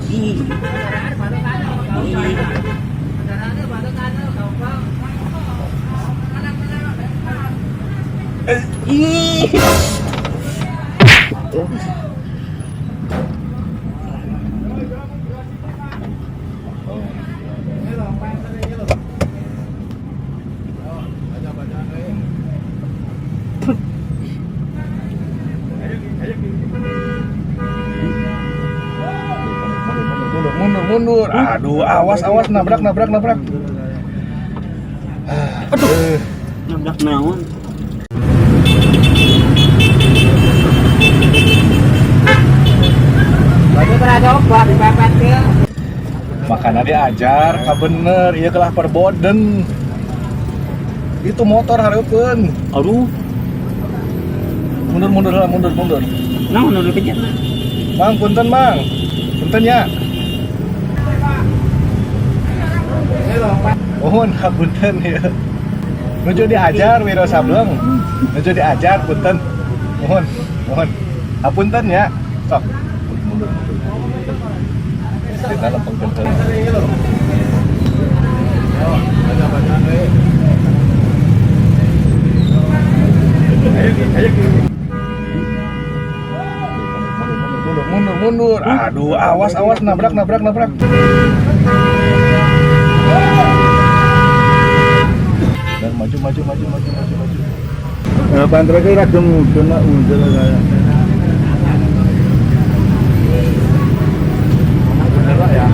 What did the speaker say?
Ih. Ih. Ih. Mundur, mundur, mundur. Aduh, awas, awas, nabrak, nabrak, nabrak. Aduh. Nabrak naon? Makanya diajar, ka bener, iya kelah perboden. Itu motor hareupeun. Aduh. Mundur, mundur lah, mundur, mundur. Naon nu dikejar? Mang, punten, Mang. Punten ya. Mohon hapunten ya. Nuju diajar Wiro Sableng. Nuju diajar punten. Mohon, mohon. Hapunten ya. Sok. Mundur, mundur. Kita lempengkeun heula. Mundur, mundur, mundur. Aduh, awas, awas, nabrak, nabrak, nabrak. Dan maju, maju, maju, maju, maju, maju. Pantre ki rada mudun mak mudun kaya. Bener lah ya.